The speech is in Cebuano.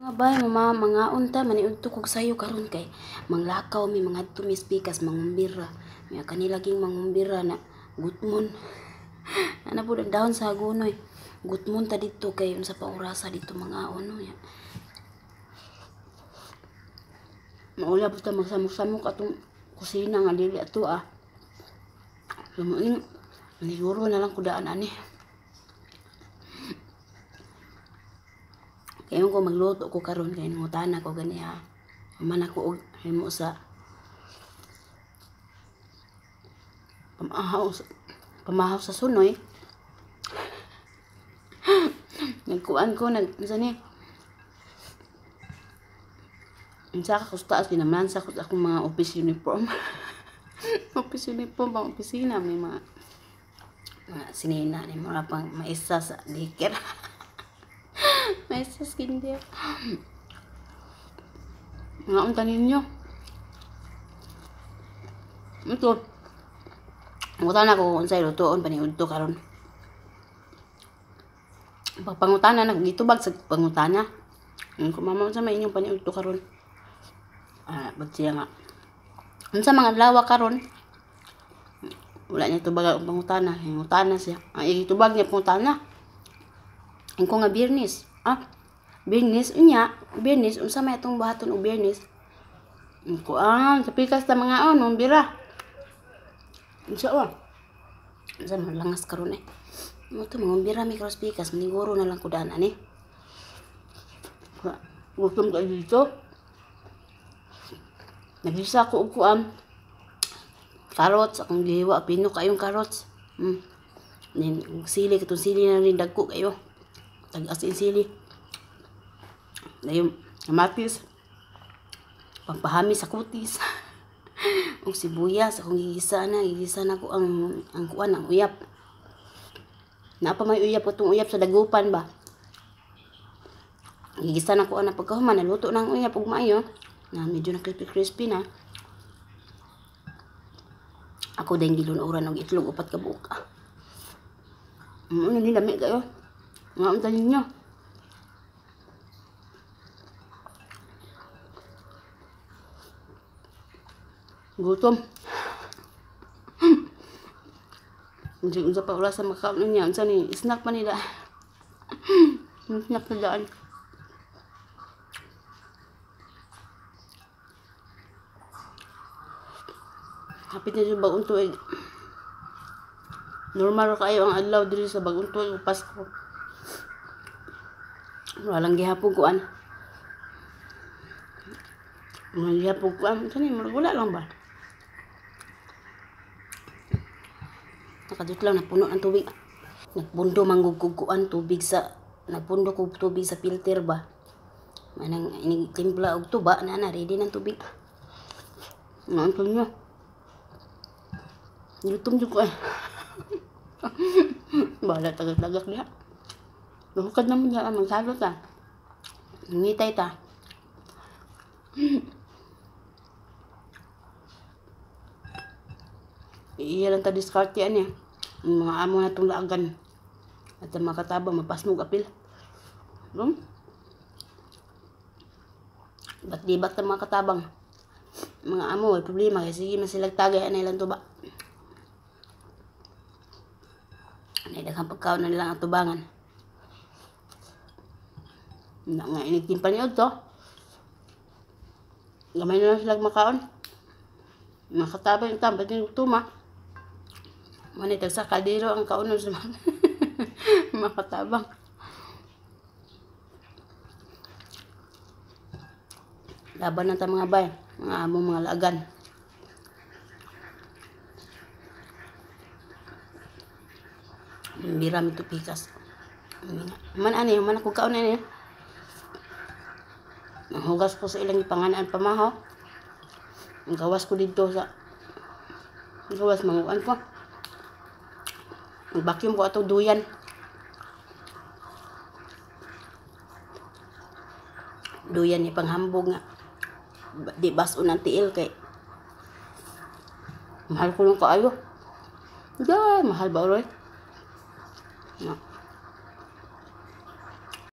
Mga bay, mama, mga unta, maniudto kog sayo karon kay manglakaw mi mangadto mi pikas mangumbira. May kanila ging mangumbira na gutmon. Ana pud ang dahon sa hagunoy. Gutmon ta didto kay unsa pa orasa didto mga ono ya. Maula pud ta magsamok-samok atong kusina nga dili ato ah. Lumuin, maniguro na lang kudaan ani. Kaya ko magluto ko karon kay nangutana ko gani ha. Man ako og himo sa pamahaw sa sunoy. Nagkuan ko nag unsa ni? Unsa ka kustaas ginamansa ko sa akong mga office uniform. Office uniform pang opisina may mga sinina ni mura pang maisa sa daycare. Maisa sa kinder. Mga unta ninyo. Ito. Pangutana ko kung unsay lutoon paniudto karon. Pagpangutana na gitubag sa pangutana. Kung mama unsa may inyong paniudto karon. Ah, ba't siya nga. Unsa mga adlaw karon? Wala niya tubag ang pangutana. Pangutana siya. Ang itubag niya pangutana. Ang ko nga Biyernes. Ah, Biyernes unya, Biyernes unsa may atong buhaton og Biyernes? Ko ah, sa pikas ta mga on, bira. Unsa wa? Unsa man langas karon eh. Mo to mga bira mi cross pikas, maniguro na lang ko daan ani. Gutom ka dito. Nagisa ko og kuan. Carrots akong gihiwa pino kayong carrots. Nin sili katong sili na rin dagko kayo. Tag-as in sili. Dayon kamatis. Pampahami sa kutis. Og sibuyas akong gigisa na ko ang kuan ang uyap. Naa pa may uyap atong uyap sa Dagupan ba. Gigisa na ko ana pagkahuman naluto na ang uyap ug maayo. Na medyo na crispy crispy na. Ako din gilunuran og itlog 4 ka buok. Ano ni lami kayo. Nga unta ninyo. Gutom. Hindi unsa pa oras sa makaon niya. Unsa ni snack pa nila. Snack na daan. Hapit na yung bagong tuig. Normal kayo ang adlaw diri sa bagong tuig o Pasko. Walang gihapon kuan. Walang gihapon kuan. Unsa ni wala lang ba? Nakadut lang napuno ang tubig. Nagpundo manggugkog kuan tubig sa nagpundo kog tubig sa filter ba. Manang inig timpla og tuba na na ready ng tubig. Naanton nyo. Gutom jud ko eh. Bahala tagak-tagak diha. Luhukad naman diha magsalot ta. Ngitay ta. Iya lang ta diskarte ani. Ang mga amo na itong laagan. At ang mga katabang mapasmog apil. Ba't di ba't ang mga katabang? Mga amo, may problema. Kaya sige man silang tagay, ano ilang tuba. Daghang pagkaon na nilang atubangan. Na nga inigtimpa niyo to. Gamay na lang sila makaon. Mga katabang yung tambay ng tuma. Manitag sa kaldero ang kaunon sa mga katabang. Laban na ta mga bay, mga amo mga laagan. Bira mi to pikas. Man ani, man ako kaon ani. Hugas ko sa ilang ipanganaan pamahaw. Ang gawas ko dito sa gawas manguan ko. Mag-vacuum ko atong duyan. Duyan ni panghambog nga. Di baso ng tiil kay mahal ko lang kaayo. Da, mahal ba oy?